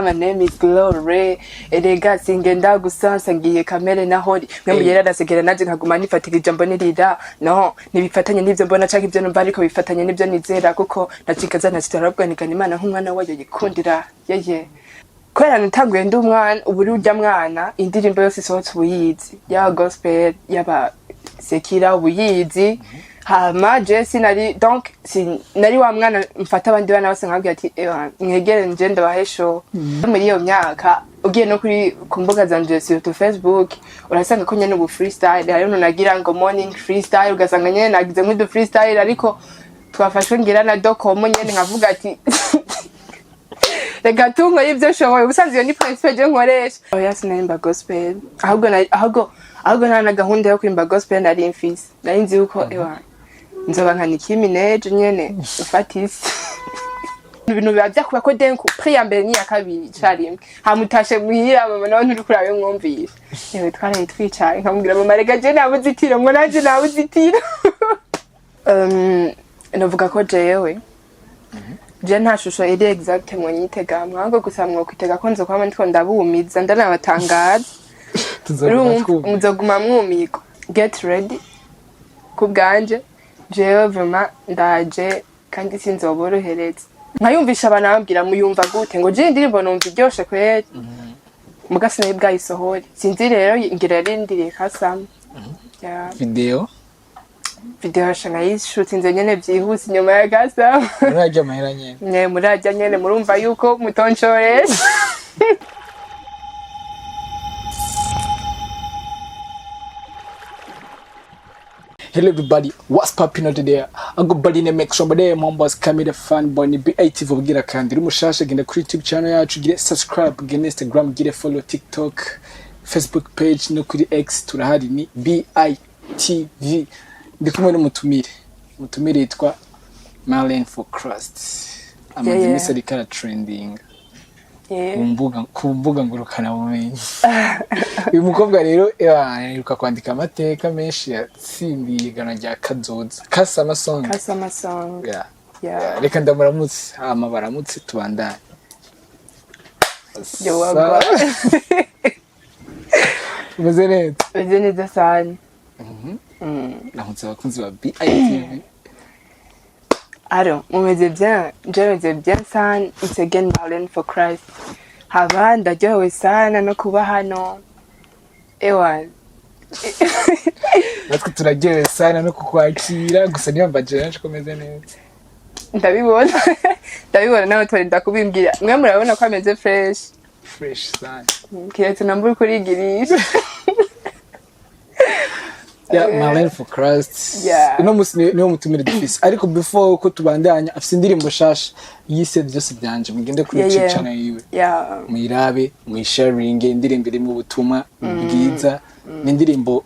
My name is Glory. Erega singenda gusa nsangiye kamere nahori mwe mugera arasigera naje nkaguma nifatira ijambo nirira no ntibifatanye n'ivyo mbona canke ivyo numva, ariko bifatanye n'ivyo nizera, kuko nacikaza ntakitarabwanigana Imana nk'umwana wayo yikundira yeye. Kubera natanguye ndi umwana, ubu uri urya mwana, indirimbo yose isohotse ubuyizi, yaba gospel, yaba sekira, ubuyizi. Hama je sinari, donc sinari wa mwana mfata abandi bana bose nkabwira ati: "Ewa, mwegere nje ndabahe show." Muri iyo myaka, ugiye no kuri ku mbuga zanje, surtout Facebook, urasanga ko nyene ubu freestyle hariho nagira ngo morning freestyle, ugasanga nyene nagize nk'udu freestyle, ariko twafashwe ngira na dokomo nyene, nkavuga ati: "Reka tunkore ibyo nshoboye." Ubusanzwe iyo ni principe je nkoresha. Oya, sinarimba gospel, ahubwo ahubwo nta na gahunda yo kurimba gospel nari mfise. Nari nzi yuko, ewa, nzoba nka Nicki Minaj nyene, ufata isi. Ibintu biba vyakuba ko denku prix ya mbere n'iya kabiri icarimwe, hamutashe muhira, mama nawe nturi kurabe mwumvisha. Yewe, twaraye twicaye, nkamubwira: "Mama, reka je nabuze itiro." Ngo nanje nabuze itiro. Novuga ko jewe je nta shusho iri exact mwonyitegamwe, ahubwo gusa mwokwitega ko nzokwama ndiko ndabumiza, ndanabatangaza. Tuzoguma Urumva, twumva. muzoguma mwumirwa. Get ready ku bwanje, jewe vraiment ndaje kandi sinzoborohereza. Nkayumvisha abantu, bambwira: "Muyumva gute?" Ngo: "Je indirimbo numva iryoshe kweri." Muga sinari bwayisohore, sinzi rero, ngira yarindiriye kasama. Yeah. Video? Video sha nayishutinze nyene vyihuse inyuma ya kasama. Murarya amahera nyene. Mwe murarya nyene, murumva yuko mutoncoresha. Hello everybody, what's popping out there? I go body in the make sure there Mombas Camera Fan Bunny BATV ubwira kandi uri mushasha, genda kuri YouTube channel yacu gire subscribe, genda Instagram gire follow, TikTok, Facebook page no kuri X turahari ni BITV. Ndi kumwe n'umutumire. Umutumire yitwa Marlene for Christ. Amaze iminsi ariko ara trending ku mbuga ngurukanabumenyi. Uyu mukobwa rero aheruka kwandika amateka menshi, yatsindiye ihiganwa rya Kazoza Kasama Song. Kasama Song. Yeah. Yeah. Yeah, reka ndamuramutse, hama baramutse tubandanye. Yo, wagwa. Umeze neza? Meze neza sana. Ramutse abakunzi ba BITV. Alors, mumeze bien, je meze bien sana. It's again Marlene for Christ. Haba ndaryohewe sana no kuba hano. Ewa. Natwe turaryohewe sana no kukwakira, gusa niyo mbaje naje ko meze neza. Ndabibona, ndabibona, nawe turinda kubimbwira. Mwe murabona ko ameze fresh. Fresh sana. Kiretse nambura ukurigirisha. Yeah, Marlene for Christ. Yeah. Uno musi niwo mutumire dufise. Ariko before ko tubandanya, afise indirimbo shasha yise Byose Byanje. Mugende kuri YouTube channel yiwe. Muyirabe, muyisharinge, indirimbo irimo ubutumwa bwiza. Ni indirimbo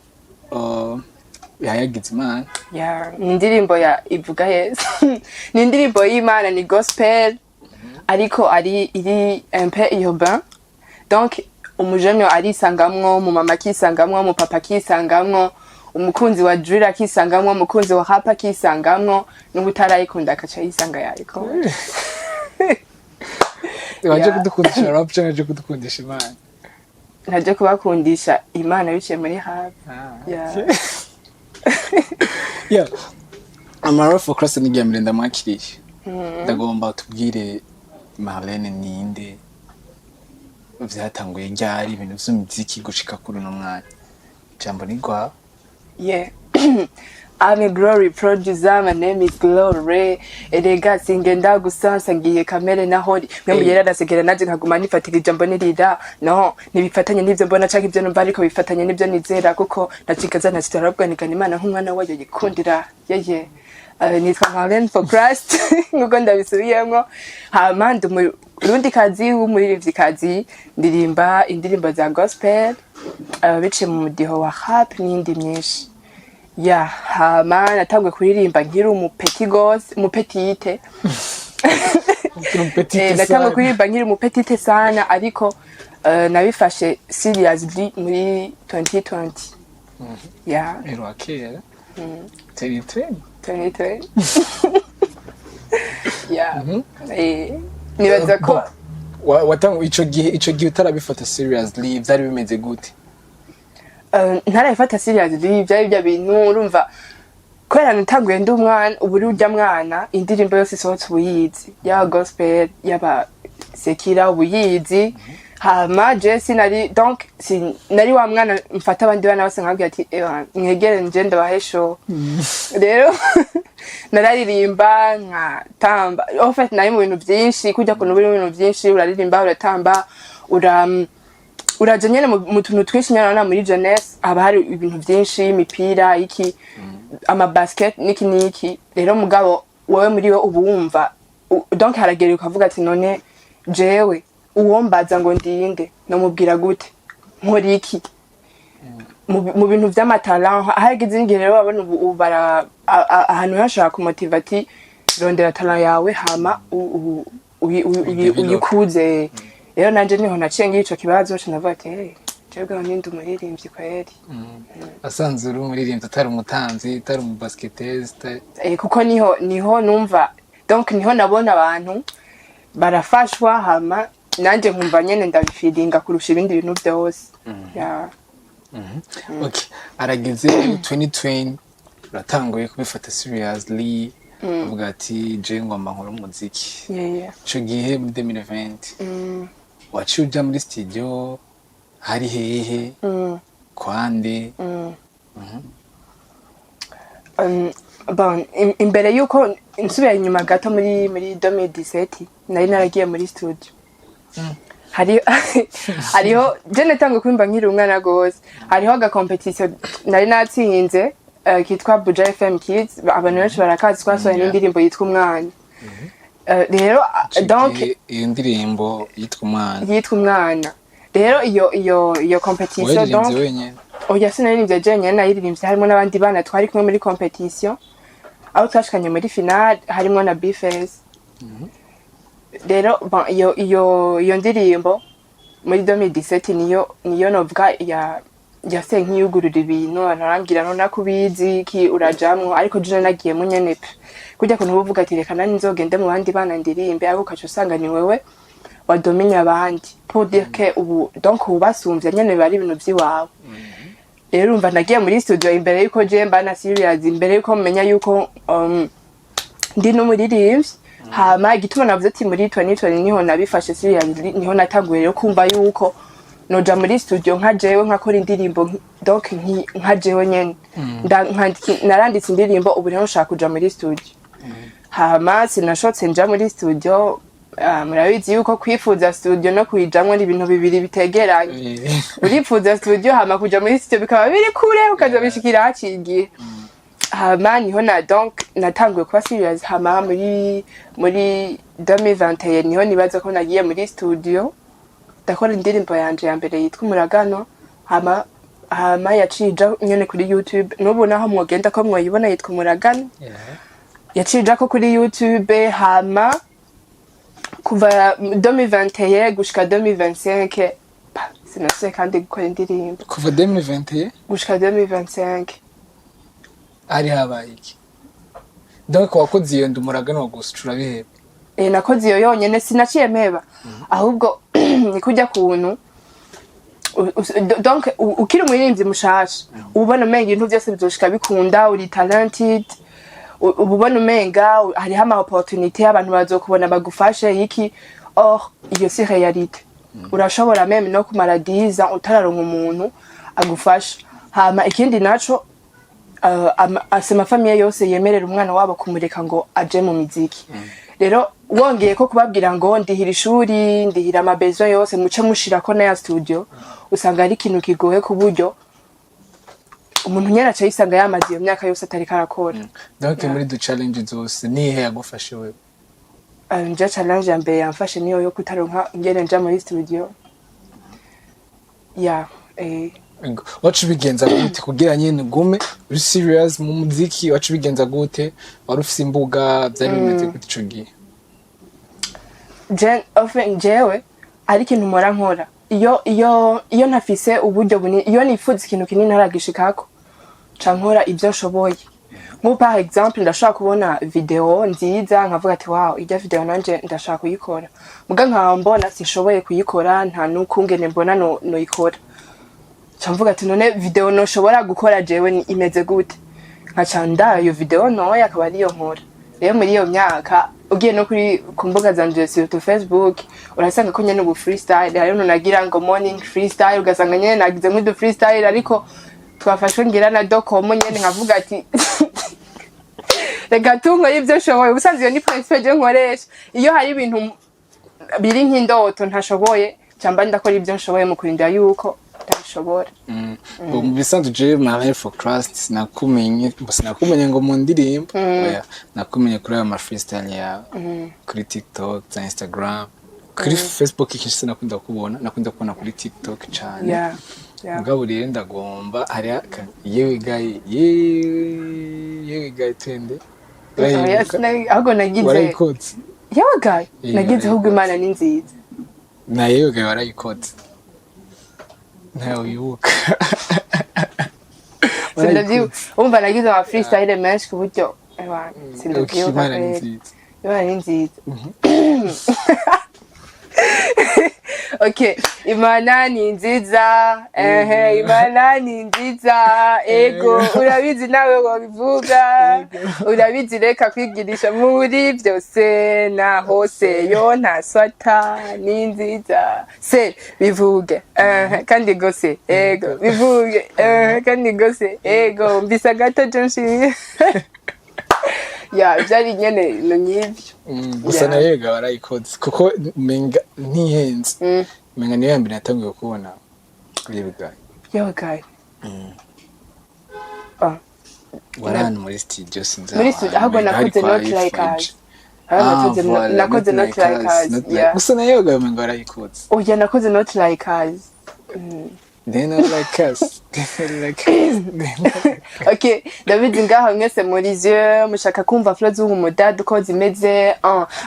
yayagize Imana. Yeah. Ni indirimbo ya ivuga Yesu. Ni indirimbo y'Imana, ni gospel, ariko ari iri un peu urbain. Donc umujene arisangamwo, umumama akisangamwo, umupapa akisangamwo, umukunzi wa drill akisangamwo, umukunzi wa rap akisangamwo, n'ubutarayikunda akaca yisanga yayikunda. Waje kudukundisha rap cyangwa waje kudukundisha Imana? Ntaje kubakundisha Imana biciye muri rap. Yeah. Yeah. Marlene for Christ ni mbere ndamwakiriye. Ndagomba tubwire Marlene ninde, vyatanguye ryari ibintu vy'umuziki gushika kuri uno mwanya. Ijambo ni rwawe. Yeah. I'm a glory producer, my name is Glory. Erega singenda gusa nsangiye kamere nahori. Mwe mugera arasigera naje nkaguma nifatira ijambo nirira. No, ntibifatanye n'ivyo mbona canke ivyo numva, ariko bifatanye n'ivyo nizera, kuko nacikaza ntakitarabwanigana Imana nk'umwana wayo yikundira. Yeye. Nitwa Marlene for Christ nkuko ndabisubiyemwo. Hama ndi umurundikazi w'umuririmvyikazi, ndirimba indirimbo za gospel biciye mu mudiho wa rap n'iyindi myinshi. Ya, hama natanguye kuririmba nkiri umupeti gose, umupetite. Petite. Natanguye Sana. kuririmba nkiri umupetite sana, ariko nabifashe seriously muri 2020. Ya. Ero wa kera. Teri teri. 2020. Ya. Nibaza ko Ico gihe utarabifata seriously, vyari bimeze gute? Ntarabifata seriously, byari bya bintu urumva kubera natanguye ndi umwana, ubu uri urya mwana indirimbo yose isohotse ubu yizi, yaba gospel, yaba secular, ubu yizi. Hama je sinari, donc nari wa mwana mfata abandi bana bose nkabwira ati: "Ewa, mwegere nje ndabahe show." Rero nararirimba, nkatamba. En fait, nari mu bintu byinshi, kujya kuntu uri mu bintu byinshi, uraririmba, uratamba, uraja nyene mu tuntu twinshi nyene. Urabona muri jeunesse haba hari ibintu byinshi, imipira, iki, ama basket, niki niki. Rero mugabo wowe muri we uba wumva donc haragera ukavuga ati: "None jewe uwombaza ngo ndinde nomubwira gute? Nkora iki mu bintu vy'amatalent?" Harageze n'igihe rero babona ubu bara ahantu hashobora kumotiva ati: "Rondera talent yawe, hama Uyidevelope. uyikuze." Rero nanje niho naciye ngira ico kibazo, ca ndavuga ati: "Hey, jewe ninde umuririmbyi kweri?" Asanzwe uri umuririmbyi, atari umutanzi, atari umubasketezi? Kuko niho numva, donc niho nabona abantu barafashwa, hama nanje nkumva nyene ndabifilinga kurusha ibindi bintu vyose. Yeah. Okay, arageze 2020, uratanguye kubifata seriously, uvuga ati: "Je ngomba nkora umuziki." Ico gihe muri 2020 waciye uja muri studio, hari hehe, kwande? Bon, imbere yuko nsubira inyuma gato, muri 2017 nari naragiye muri studio. Hariho je natanguye kwimba nkiri umwana gose. Hariho aga competition nari natsinze, kitwa Buja FM Kids, abantu benshi barakazi. Twasohoye n'indirimbo yitwa Umwana. Rero Ico donc gihe iyo ndirimbo yitwa Umwana? Yitwa Umwana. Rero iyo competition Wayiririmbye donc wenyene? Oya, sinaririmbye jenyene, nayiririmbye harimo n'abandi bana twari kumwe muri competition, aho twashikanye muri finale, harimo na Bface. Rero bon, iyo ndirimbo muri 2017 niyo novuga ya yase nk'iyugurura ibintu. Abantu barambwira: "None kubizi ki urajamwo?" Ariko je nagiyemo nyene pe kurya kuntu uba uvuga ati: "Reka nani nzogende mu bandi bana ndirimbe," ariko ukaca usanga ni wewe wadomenya abandi, pour dire que ubu donc ubasumvya nyene, biba ari ibintu vy'iwawe. Rero urumva nagiye muri studio imbere yuko je mba na serious, imbere yuko menya yuko ndi n'umuririmbyi. Hama igituma navuze ati muri 2020 niho nabifashe serious, niho natanguye rero kumva yuko noja muri studio nka jewe, nkakora indirimbo donc nka jewe nyene. Naranditse indirimbo, ubu rero nshaka kuja muri studio. Hama sinashotse nja muri studio. Murabizi yuko kwifuza studio no kuyijamwo ni ibintu bibiri bitegeranye. Uripfuza studio, hama kuja muri studio bikaba biri kure, ukaza bishikira haciye igihe. Hama niho na donc natanguye kuba serious. Hama muri 2021 niho nibaza ko nagiye muri studio, ndakora indirimbo yanje ya mbere yitwa Umuragano. Hama yaciye ija nyene kuri YouTube. N'ubu naho mwogenda ko mwoyibona, yitwa Umuragano. Yaciye ija ko kuri YouTube. Hama kuva 2021 gushika 2025, pa, sinasubiye kandi gukora indirimbo. Kuva 2021 gushika 2025. Hari habaye iki? Donc wakoze iyo ndi Umuragano gusa, urabiheba? Nakoze iyo yonyene, sinaciye mpeba, ahubwo ni kurya kuntu donc ukiri umuririmbyi mushasha, uba ubona umenga ibintu byose bizoshika bikunda, uri talented, uba ubona umenga hariho ama opportunité, abantu bazokubona bagufashe iki. Or iyo si réalité. Urashobora même no kumara 10 ans utararonka umuntu agufasha. Hama ikindi naco, amafamiye yose yemerera umwana wabo kumureka ngo aje mu miziki. Rero wongeye ko kubabwira ngo ndihira ishuri, ndihira amabezo yose, muce mushirako n'aya studio, usanga ari ikintu kigoye, ku buryo umuntu nyene aca yisanga yamaze iyo myaka yose atariko arakora. Donc muri du challenge zose, nihe yagufashe wewe? Nje challenge ya mbere yamfashe niyo yo kutaronka ingene nja muri studio ya. Ego. Waca ubigenza gute kugira nyene ugume uri serious mu muziki? Waca ubigenza gute? Wari ufise imbuga? Vyari bimeze gute ico gihe? Je often jewe ari ikintu mpora nkora iyo ntafise uburyo bunini, iyo nifuza ikintu kinini ntaragishikako, ca nkora ibyo nshoboye. Nk'ubu, par exemple, ndashobora kubona video nziza nkavuga ati: "Wow, irya video nanje ndashaka kuyikora." Muga nkaba mbona sinshoboye kuyikora, nta n'ukungene mbona no noyikora. Nca mvuga ati: "None video noshobora gukora jewe imeze gute?" Nkaca ndaba iyo video ntoya, akaba ariyo nkora. Rero muri iyo myaka, ugiye no kuri ku mbuga zanje, surtout Facebook, urasanga ko nyene ubu freestyle hariho nagira ngo morning freestyle, ugasanga nyene nagize nk'udu freestyle, ariko twafashwe ngira na dokomo nyene, nkavuga ati: "Reka tunkore ibyo nshoboye." Ubusanzwe iyo ni principe je nkoresha iyo hari ibintu biri nk'indoto ntashoboye, camba ndakora ibyo nshoboye mu kurinda yuko ndabishobora. Mu bisanzwe jewe Marlene for Christ sinakumenye ngo mu ndirimbo, oya, nakumenye kuri ayo ma freestyle yawe kuri TikTok za Instagram, kuri Facebook. Kenshi sinakunda kubona, nakunda kubona kuri TikTok cane. Mugabo rero ndagomba hari yewe gayi, yewe gayi, twende. Oya, Urayibuka? Ahubwo nagize Warayikotse. Yewe gayi. Yeah, nagize ahubwo warayikotse. Imana ni nziza. Na yewe gayi warayikotse, ntawe wibuka. Sindavyibuka. Umva, nagize ama freestyle menshi ku buryo ewa, Okay, sindavyibuka. Imana ni Kweli. nziza. Imana ni nziza. Okay, Imana ni nziza, ehe, Imana ni nziza, ego, urabizi nawe wobivuga, urabizi. Reka kwigirisha, muri byose na hose yo ntaswata, ni nziza se, bivuge, ehe, kandi gose, ego, bivuge, ehe, kandi gose, ego, mbisa gato je nshimye ya byari nyene ibintu nk'ivyo. Gusa Yeah. na yewe warayikoze, kuko menga ntihenze, menga niyo ya mbere natangiye kubona yewe gayi. Yewe gayi. Ah. Wari ahantu muri studio, sinzi Muri aho studio, hantu, ahubwo menga hari nakoze kwa Not Like Ifrage. Us. Ahubwo Voilà, nakoze Not Like Us. Not Like- Yeah. Gusa na yewe gayi menga warayikoze. Oya, nakoze Not Like Us. They not like us, they not like us. They not like Okay, ndabizi ngaho mwese muri yeux mushaka kumva flow z'uwo mudada uko zimeze,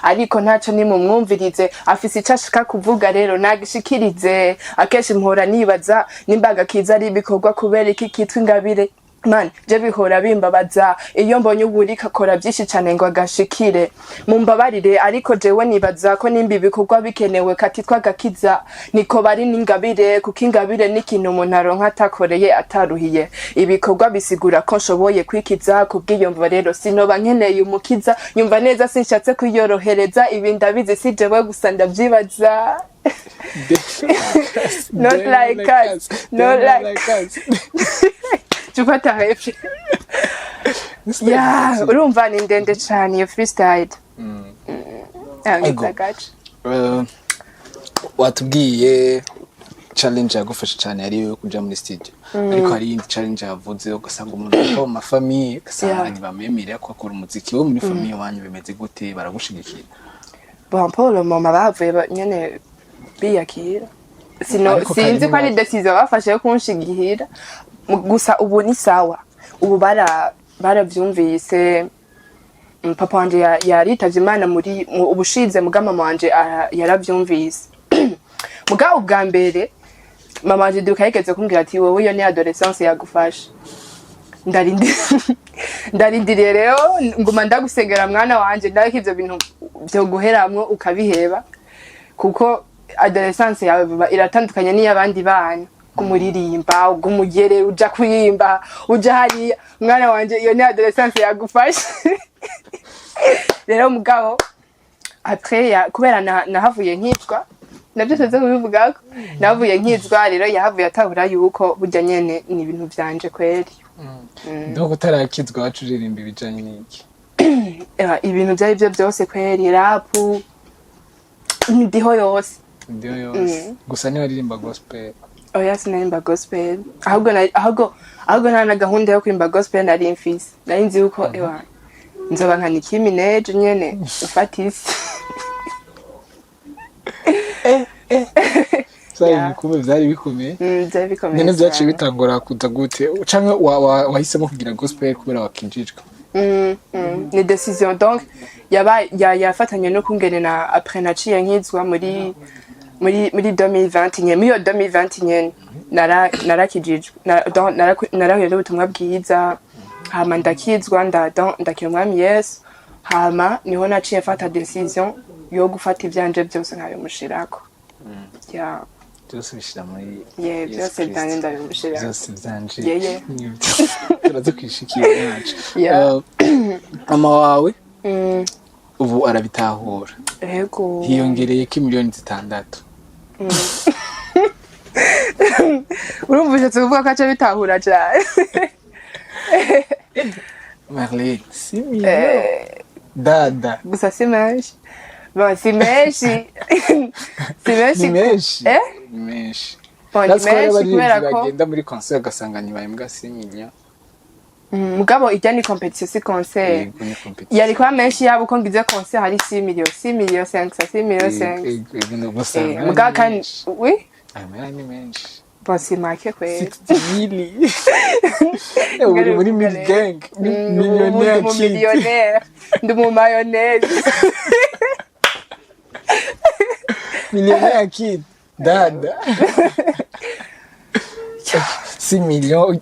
ariko ntaco nimumwumvirize, afise ico ashaka kuvuga, rero nagishikirize. Akenshi mpora nibaza nimba agakiza ari ibikorwa, kubera iki kitwa ingabire? Man, je bihora bimbabaza iyo mbonye uburika akora byinshi cane ngo agashikire. Mumbabarire, ariko jewe nibaza ko nimba ibikorwa bikenewe katitwa agakiza, niko bari n'ingabire, kuko ingabire ni ikintu umuntu aronka atakoreye, ataruhiye. Ibikorwa bisigura ko nshoboye kwikiza. Kubw'iyumvo rero sinoba nkeneye umukiza. Nyumva neza, sinshatse kwiyorohereza, ibi ndabizi, si jewe gusa ndavyibaza. Us. Not They like us. They Not like us. Tufata hepfo ya, urumva ni ndende cane iyo freestyle. Ego. Agace. Watubwiye challenge yagufasha cyane yari iyo kuja muri studio, ariko hari iyindi challenge yavuze, ugasanga umuntu ava mu ma famille, ugasanga ntibamwemerera ko akora umuziki. Wo muri famille wanyu bimeze gute? Baragushigikira? Bon, pour le moment bavuye nyene biyakira. Sino Ariko sinzi ko ari kari décision bafashe yo kunshigikira. Gusa ubu ni sawa, ubu baravyumvise. Papa wanje yaritavye Imana muri ubushize, muga mama wanje yaravyumvise. Muga ubwa mbere mama wanje duka yigeze kumbwira ati: "Wowe, iyo ni adolescence yagufasha." Ndarindiriye rero, nguma ndagusengera mwana wanje, ndabona ko ivyo bintu vyo guheramwo ukabiheba, kuko adolescence yawe biba iratandukanye n'iy'abandi bana. Kumuririmba ugumugere uja kurimba uja hariya, mwana wanje, iyo ni adolescence yagufashe. Rero mugabo après kubera nahavuye nkitwa nabyo tuze kubivugako, nahavuye nkizwa, rero yahavuye atahura yuko burya nyene ni ibintu vyanje kweri. Donc utarakizwa wacu uririmba ibijanye n'iki? Ibintu vyari byo byose kweri, rap, imidiho yose. Ndiyo yose, gusa niwaririmba gospel? Oya, sinarimba gospel. Ahubwo ahubwo nta na gahunda yo kurimba gospel nari mfise. Nari nzi yuko ewa nzoba nka Nicki Minaj nyene, ufata isi. Vyari ibikombe, vyari bikomeye. Vyari bikomeye None vyaciye cane. bitangura kuza gute? Canke wahisemo kugira gospel kubera wakinjijwe? Ni décision donc yaba yafatanye no kungene na après naciye nkizwa muri 2020 nyene. Muri iyo 2020 nyene narakijijwe, donc narahuye n'ubutumwa bwiza. Hama ndakizwa, ndakira Umwami Yesu. Hama niho naciye mfata décision yo gufata ivyanje byose nkabimushirako. Yeah. Byose ubishyira muri Yeah, Yesu byose Kristo. vyanje ndabimushirako. Byose byanje Yeah. Turaza kwishikira yacu. Yeah. Mama wawe ubu arabitahura? Ego. Hiyongereyeko imiliyoni 6. Urumva ushatse kuvuga ko aca bitahura cane. Marlene, 6 millions, dada. Gusa si menshi. Bon, si menshi, si menshi. Ni menshi. Eh? Ni menshi. Bon, ni That's ko menshi abaririmbyi kubera ko bagenda muri concert ugasanga ntibahembwa 6 millions. Mugabo ijya ni compétition, si concert. Yego, ni compétition. Yari kuba menshi yaba uko ngize concert hari 6 millions, 6 millions 5, 6 millions 5. Yego, yego, ugasanga Eh, mugabo ni kandi menshi. Oui. Ayo mahera ni menshi. Bon, si make kweli. 60 mili. Uri muri mil gang. Millionaire. Ndi mu Kid. Millionaire, ndi mu mayonnaise. Millionaire kid, dada. 6 millions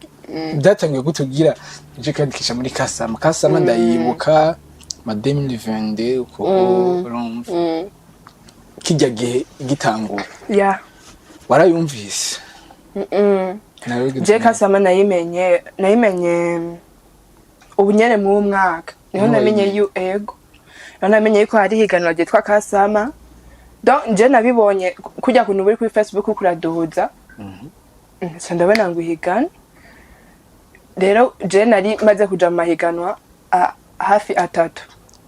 byatangiye kutubwira ije kwiyandikisha muri Kasama. Kasama ndayibuka ma 2022 uko, urumva kijya gihe gitangura warayumvise? Nawe wigeze Je Kasama nayimenye ubu nyene mw'uwo mwaka niho. Niho Namenye wayimenye. yu ego, niho namenye yuko hari higanwa ryitwa Kasama. Donc je nabibonye kujya kuntu buri kuri Facebook kuraduhuza, nca ndabona ngo ihiganwa. Rero je nari maze kuja mu mahiganwa hafi atatu.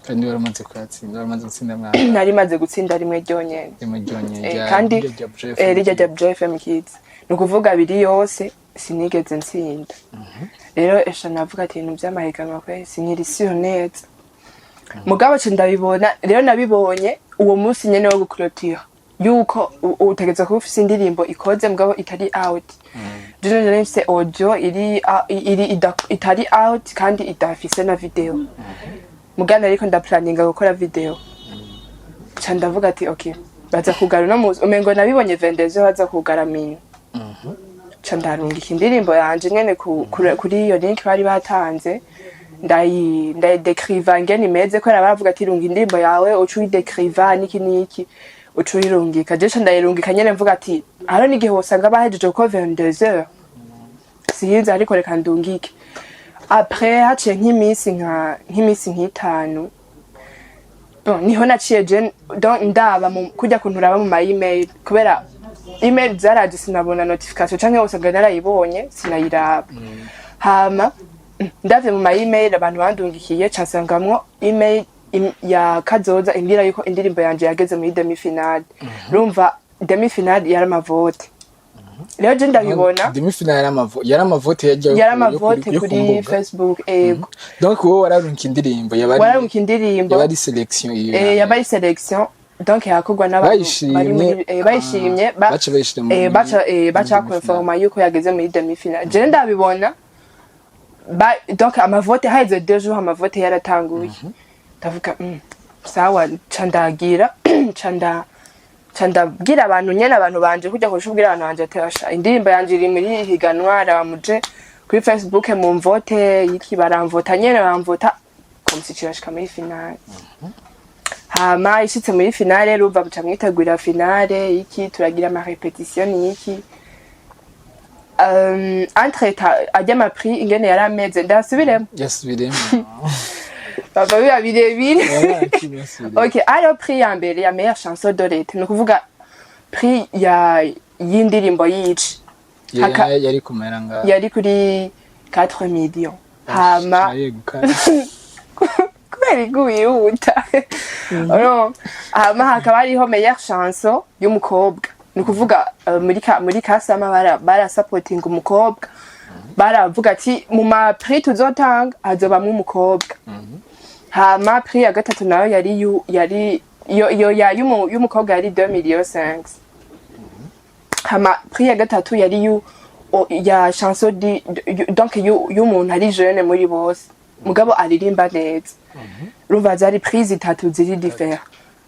Kandi waramaze kuyatsinda, waramaze gutsinda mwana? Nari maze gutsinda rimwe ryonyene. Rimwe ryonyene? Eh, kandi rya Jeff. Rirya rya JFM Kids. Ni ukuvuga abiri yose sinigeze ntsinda. Rero esha navuga ati ibintu by'amahiganwa kwe sinkiri siyo neza. Mugabo ce ndabibona rero, nabibonye uwo munsi nyene wo guclôtura yuko utegerezwa kuba ufise indirimbo ikoze mugabo itari out. Jewe nari mfise audio iri itari out kandi idafise na vidéo, mugana ariko ndaplaninga gukora vidéo. Ca ndavuga ati okay, baza kugara uno munsi, umengo nabibonye vendezo baza kugara mino. Ca ndarungika indirimbo yanje nyene kuri iyo link bari batanze, ndayidekriva ingene imeze, kubera baravuga ati runga indirimbo yawe uca uyidekriva niki niki, uca uyirungika. Je ca ndayirungika nyene mvuga ati haro n'igihe wosanga bahejeje kuko 22 heures sinzi, ariko reka ndungike. Après haciye nk'iminsi nk'itanu, bon, niho naciye je donc ndaba mu kujya kuntu uraba mu ma email, kubera email zaraje sinabona notification canke usanga narayibonye sinayiraba. Hama ndavye mu ma email abantu bandungikiye, ca nsangamwo email ya Kazoza imbwira yuko indirimbo yanje yageze muri demi finale. Urumva demi finale yari amavote. Rero je ndabibona. Demi finale yari amavote yajya Yari amavote yo ku kuri mbuga. Facebook, ego. Donc wowe wararunka indirimbo yaba ari Wararunka indirimbo. Yaba ari sélection iyo? Eh, yaba ari sélection, donc yakorwa n'abantu Bayishimye. bari muri bayishimye Baca bayishira baca baca muri konforma yuko yageze muri demi finale. Je ndabibona donc amavote haheze 2 jours, amavote yaratanguye. Ndavuga sawa, ca ndagira ca ndabwira abantu nyene, abantu banje, kujya kurusha ubwira abantu banje ati "Asha, indirimbo yanje iri muri higanwa, raba muje kuri Facebook mumvote." Iki baramvota nyene, baramvota comme si kirashika muri finale. Hama ishitse muri finale, urumva muca mwitegurira finale iki, turagira ama répétition iki. Entre ajya ama prix ingene yari ameze, ndasubiremo? Yasubiremo. Bava biba birebire. Yasubiremo. Ok, alors prix ya mbere ya meilleure chanson de l'été, ni ukuvuga prix ya y'indirimbo yici Yari kumera nga yari kuri 4 millions. Hama yegukana. Kubera iguwihuta. No, hama hakaba hariho meilleure chanson y'umukobwa, ni ukuvuga muri Kasama barasapotinga umukobwa, baravuga ati mu ma prix tuzotanga hazobamwo umukobwa. Hama prix ya gatatu nayo yari yari iyo ya y'umukobwa yari 2 millions 5. Hama prix ya gatatu yari ya chanson donc y'umuntu ari jeune muri bose mugabo aririmba neza. Urumva zari prix zitatu ziri différent.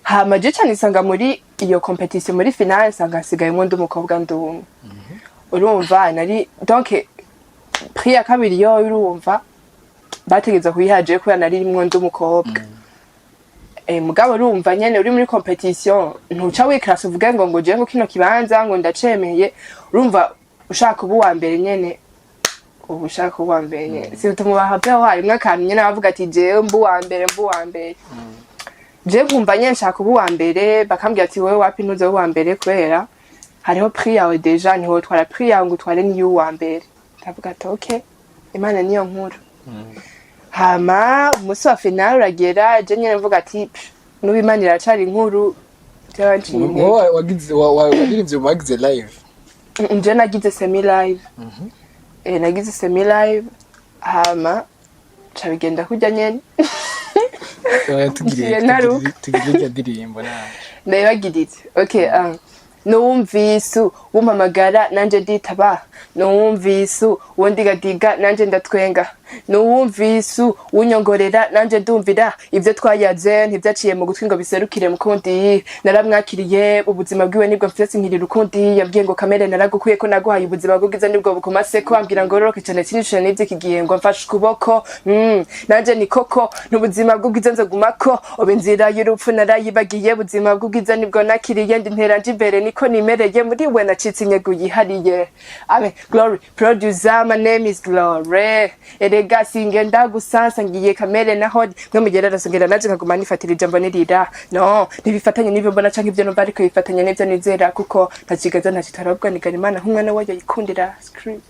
Hama je cane isanga muri iyo compétition, muri finale nsanga hasigayemwo ndi umukobwa ndumwe. Urumva nari donc prix ya kabiri yo urumva Bategeza kuyiha jewe kubera nari rimwo ndi umukobwa. Mugabo urumva nyene uri muri compétition, ntuca wiclassa uvuge ngo jewe ngo kino kibanza ngo ndacemeye. Urumva ushaka uba uwa mbere nyene, uba ushaka uba uwa mbere nyene, surtout mu bahaveho harimwo akantu nyene bavuga ati: "Jewe mba uwa mbere, mba uwa mbere." Jewe nkumva nyene nshaka uba uwa mbere, bakambwira ati: "Wewe wapi, ntuze uwa mbere kubera hariho prix yawe déjà, ntiwotwara prix yawe ngo utware niyo uwa mbere." Ndavuga ati: "Okay, Imana niyo nkuru." Hama umunsi wa finale uragera, je nyene mvuga ati: "Pff, n'ubu Imana iracari inkuru." Vyabanciye intege. Wowe wagize waririmbye mu bagize live? Je nagize semi live. Nagize semi live, hama ca bigenda kurya nyene. Oya, tugiriye. Ngiye ntaruka. Tugiriye irya ndirimbo nawe. Ndayibagiritse. Okay, nuwumvise wumpamagara nanje nditaba, nuwumvise wundigadiga nanje ndatwenga, nuwumvise wunyongorera nanje ndumvira. Ivyo twayaze ntivyaciye mu gutwi ngo biserukire mukundi. Naramwakiriye, ubuzima bwiwe nibwo mfise, sinkirira ukundi. Yambwiye ngo: "Kamere, naragukuye ko naguhaye ubuzima bw'ubwiza nibwo bukomase." Ambwira ngo roroke cane, sinishure n'ivy'iki gihe, ngo mfashe ukuboko. Nanje ni koko n'ubuzima bw'ubwiza nzogumako. Ubu inzira y'urupfu narayibagiye, ubuzima bw'ubwiza nibwo nakiriye. Ndi ntera nje imbere, niko nimereye, muri we nacitse inyego yihariye. Abe Glory producer, my name is Glory. Erega singenda gusansa, ngiye kamere naho mwe mugera arasongera, naje nkaguma nifatira ijambo nirira. No ntibifatanye n'ivyo mbona canke ivyo numva, ariko bifatanye n'ivyo nizera, kuko ntakigaza ntakitarabwa nigana Imana nk'umwana wayo yikundira scream.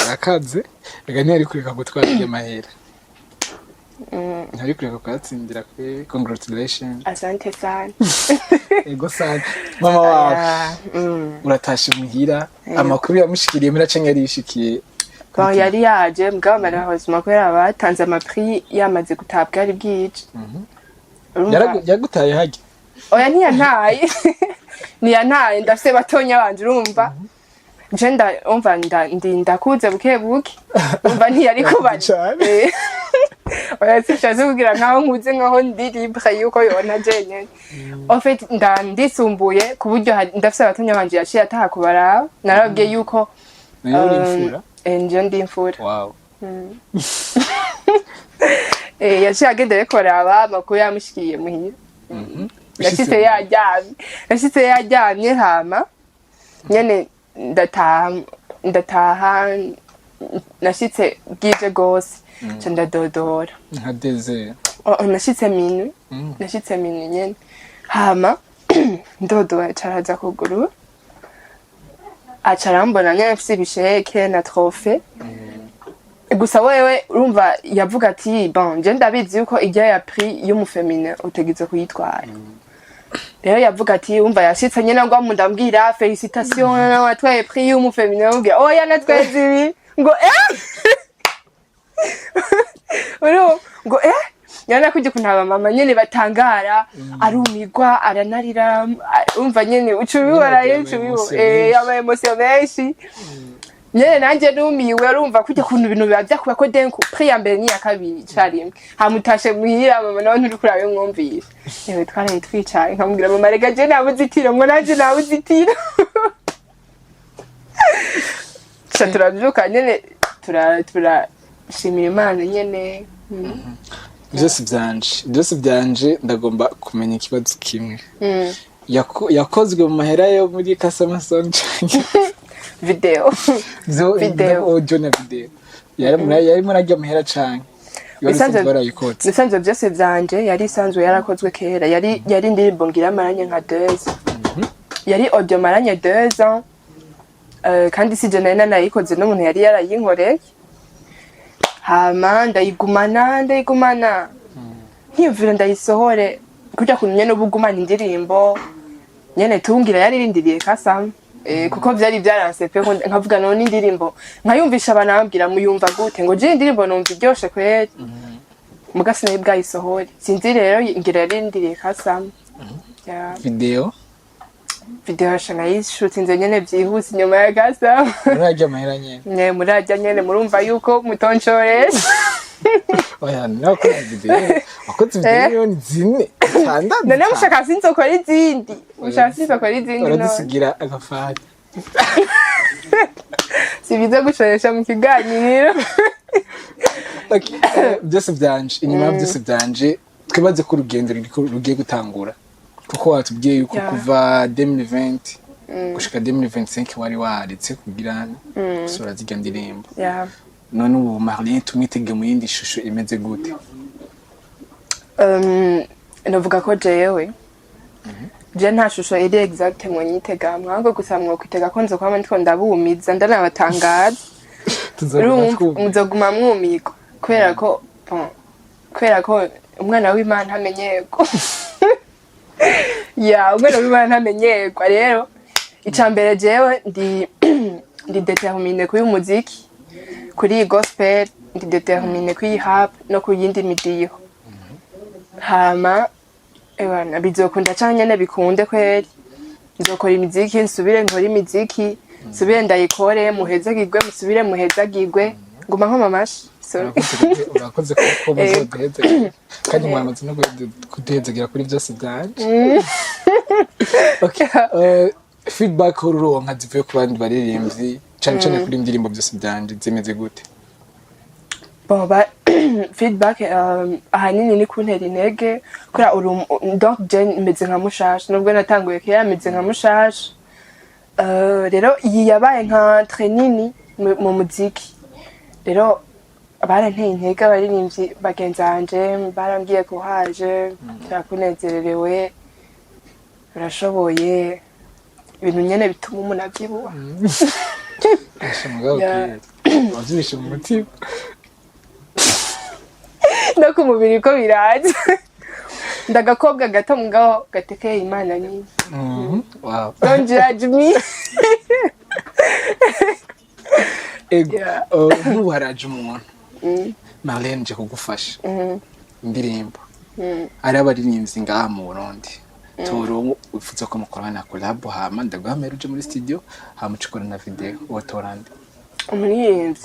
Arakaze reka, ntiyari kureka gutwara iryo mahera, ntiyari kureka kuyatsindira kwe. Congratulations. Asante sana. Ego sana, mama wawe. Ah. Uratashe muhira, amakuru yamushikiriye muri canke yarishikiye? Bon, yari yaje, mugabo malheureusement kubera batanze amaprix yamaze gutabwa, ari bwije. Urumva- Yagutaye harya? Oya, ntiyantaye, ntiyantaye. Ndafise batonya banje, urumva je umva ndi ndakuze buke buke, umva ntiyari kuba. Cane. Oya, sishatse kugira nkaho nkuze, nkaho ndi libre yuko yona jenyene. En fait ndisumbuye ku buryo ndafise abatonya banje, yaciye ataha kubaraba. Narababwiye yuko Nawe uri imfura? Nje ndi imfura. Wow. Yaciye agenda ariko kuraba amakuru yamushikiye muhira. Nashitse yaryamye, nashitse yaryamye. Hama nyene ndataha, ndataha nashitse bwije gose, nca ndadodora. Nka deze? Oh, nashitse minuit. Nashitse minuit nyene, hama ndodora, aca araza kugurura, aca arambona nyene mfise ibisheke na trophée gusa. Wewe urumva yavuga ati: "Bon, je ndabizi yuko ijya ya prix y'umuféminin utegerezwa kuyitwara." Rero yavuga ati, umva, yashitse nyene ngo ndambwira: "Félicitations, watwaye prix y'umuféminin." Amubwira: "Oya, natwaye zibi." Ngo: "Eh?" Urumva ngo: "Eh?" Yana kujya ukuntu abamama nyene batangara, arumirwa, aranarira. Umva nyene uca ubibona rero, uca ubibona. Ama émotions menshi nyene. Nanje numiwe. Urumva kujya kuntu ibintu biba vyakuba ko denku prix ya mbere n'iya kabiri carimwe, hamutashe muhira, mama nawe nturi kurabe mwumvisha. Yewe, twaraye twicaye, nkamubwira: "Mama, rega je nabuze itiro." Ngo: "Nanje nabuze itiro." Ca turavyuka nyene, turashimira Imana nyene. Byose byanje, byose byanje, ndagomba kumenya ikibazo kimwe. Yakozwe mu mahera yo muri Kasama Song canke Video. Video. Audio na video, yari murarya amahera canke yari isanzwe warayikotse? Bisanzwe byose vyanje yari isanzwe yarakozwe kera. Yari indirimbo ngira maranye nka 2 ans, yari audio maranye 2 ans. Kandi si je nari nanayikoze, n'umuntu yari yarayinkoreye. Hama ndayigumana, ndayigumana, nkiyumvira ndayisohore kurya kuntu nyene uba ugumana indirimbo nyene tungira yaririndiriye kasama. Kuko vyari vyaranse pe, ko nkavuga none indirimbo nkayumvisha abantu, bambwira: "Muyumva gute?" Ngo: "Je indirimbo numva iryoshe kweri." Muga sinari bwayisohore, sinzi rero, ngira yarindiriye kasama. Yeah. Video? Video yasha nayishutinze nyene vyihuse inyuma ya kasama. Murarya amahera nyene? Mwe murarya nyene, murumva yuko mutoncoresha. Oya, nakoze video, wakoze video miliyoni 4, 6. None mushaka sinzokora izindi? Mushaka sinzokora izindi none? Uradusigira agafari. Si byiza gushoresha mu kiganiro. Okay, byose byanje, inyuma ya byose byanje, twibaze ko urugendo rugiye gutangura, kuko watubwiye yuko kuva 2020 gushika 2025 wari waretse kugira gusohora zirya ndirimbo. None ubu Marlene tumwitege mu yindi shusho imeze gute? Navuga ko jewe je nta shusho iri exact mwonyitegamwe, ahubwo gusa mwokwitega ko nzokwama ndiko ndabumiza, ndanabatangaza. Tuzoguma Urumva, twumva. muzoguma mwumigwa kubera ko, bon, kubera ko umwana w'Imana ntamenyerwa. Ya, umwana w'Imana ntamenyerwa. Rero ica mbere, jewe ndi déterminée kuri umuziki, kuri iyi gospel, ndi déterminée kuri iyi rap no ku yindi midiho. Hama ebana bizokunda canke nyene bikunde kweri, nzokora imiziki, nsubire nkore imiziki, nsubire ndayikore, muhezagirwe, musubire muhezagirwe, nguma nkoma amashi. Sorry. Urakoze kuko muzoduhezagira, kandi mwamaze no kuduhezagira kuri byose byanje. Okay, feedback ururonka zivuye ku bandi baririmbyi, cane cane kuri indirimbo byose byanje, zimeze gute? Bon, ba, feedback ahanini ni kuntera intege, kubera uri donc je meze nka mushasha, nubwo natanguye kera meze nka mushasha. Rero iyi yabaye nka training mu muziki. Rero baranteye intege, abaririmbyi bagenzi banje barambwiye ko haje turakunezererewe, urashoboye, ibintu nyene bituma umuntu avyibuha. Asha, mugabo wavyibishe mu mutima. No ku mubiri ko biraza, ndagakobwa gato mugabo gatekeye Imana nyine. Wow. Don't judge me. Ego. Yeah. Nk'ubu haraje umuntu, Marlene nje kugufasha indirimbo, ari abaririmbyi ngaha mu Burundi toro wifuza ko mukorana na collab, hama ndaguhamera uje muri studio, hama uca ukora na video, wotora nde? Umuririmbyi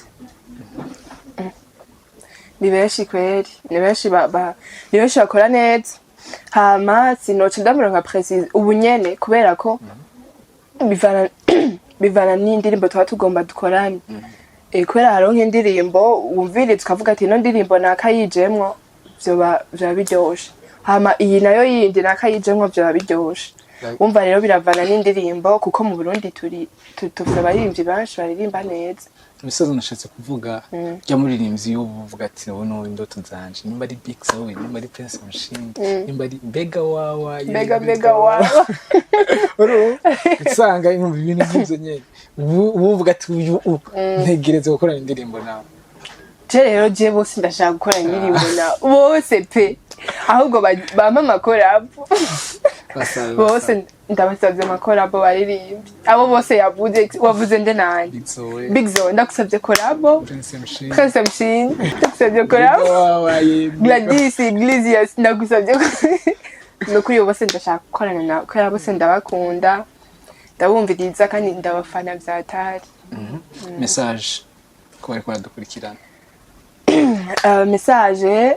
ni benshi kweri, ni benshi, ni benshi bakora neza. Hama sinoca ndamuronka précise ubu nyene, kubera ko bivana n'indirimbo tuba tugomba dukorane. Kubera hariho nk'indirimbo wumviriza ukavuga ati: "Ino ndirimbo nakayijemwo vyoba biryoshe." Hama iyi nayo yindi nakayijemwo vyoba biryoshe. Wumva rero biravana n'indirimbo, kuko mu Burundi turi tufise abaririmbyi benshi baririmba neza. Imisozi nashatse kuvuga rya muririmbyi y'ubu uvuga ati: "Ubu ni indoto zanje," nimba ari Big Zoe, nimba ari Prince Mushindi, nimba ari Mbega Wawa ye, Mbega mbega wawa. Urumva usanga yumva ibintu nk'ivyo nyene, ubu uvuga ati: "Uyu ntegereze gukorana indirimbo nawe." Je rero, je bose ndashaka gukora indirimbo na bose pe, ahubwo bampe ama collabo. Basabe. Bose ndabasabye ama collabo, baririmbe abo bose yavuze. Wavuze nde nande? Big Zoe. Big Zoe, ndagusabye collabo. Prince Mushindi. Prince Mshindi, ndagusabye collabo. Mbega Wawa ye, Gladys Iglesias, ndagusabye. Ni ukuri bose ndashaka gukorana nawe, kubera bose ndabakunda, ndabumviriza kandi ndabafana vyatari. Message ko bariko baradukurikirana. Message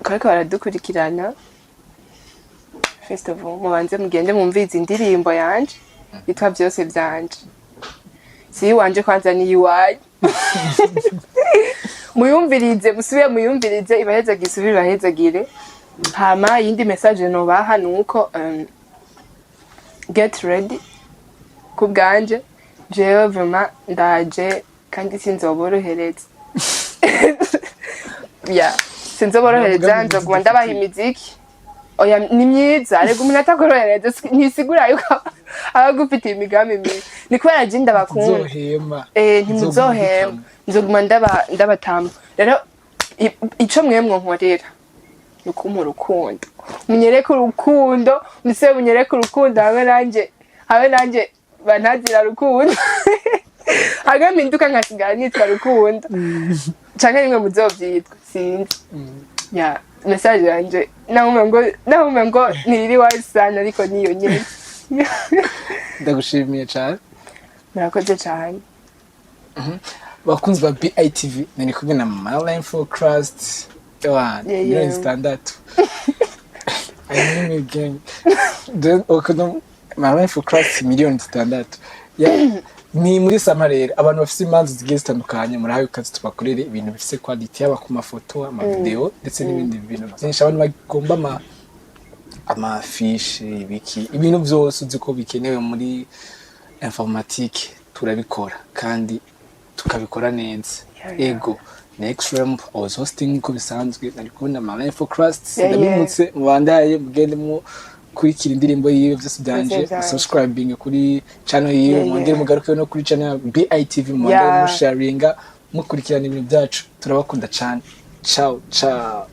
ko bariko baradukurikirana, first of all mubanze mugende mwumvirize indirimbo yanje yitwa "Vyose Vyanje". Si iwanje kwanza, ni iwanyu. Muyumvirize, musubire muyumvirize, ibahezagire, isubire ibahezagire. Hama iyindi message nobaha ni uko get ready ku bwanje. Jewe vraiment ndaje, kandi sinzoborohereza, ya, sinzoborohereza. Nzoguma ndabaha imiziki. Oya, ni myiza rega. Umuntu atakorohereza ntisigura yuko aba agufitiye imigambi mibi. Ni kubera je ndabakunda. Tuzohema. Ntimuzohema, nzoguma ndabatamba. Rero ico mwemwe nkorera ni ukumpa urukundo, munyereke urukundo, muse munyereke urukundo, hamwe nanje bantazira rukundo, hamwe mpinduka nkasigara nitwa Rukundo, canke nimwe muzovyitwa, sinzi. Ya, message yanje nahume ngo ntiriri wazi sana, ariko niyo nyene. Ndagushimiye cyane. Murakoze cane. Bakunzi ba BITV, nari kumwe na Marlene for Christ. Ewa, miliyoni 6. I mean, gang. Then, okay, no, Marlene for Christ, miliyoni 6. Yeah. Ni muri summer rero, abantu bafise imanza zigiye zitandukanye, murahawe ikaze, tubakorere ibintu bifise quality, yaba ku mafoto, amavideo, ndetse n'ibindi bintu byinshi. Abantu bagomba amafishe, ibiki, ibintu byose uzi ko bikenewe muri informatique, turabikora kandi tukabikora neza. Ego, next round I was hosting uko bisanzwe, nari kubona Marlene for Christ. Ndabimutse, mubandaye mugende mukurikira indirimbo yiwe, byose byanje. Byose byanje. Subscribing kuri channel yiwe, mwongere mugaruke no kuri channel ya BITV, mwongere musharinga, mukurikirana ibintu byacu. Turabakunda cyane. Ciao ciao.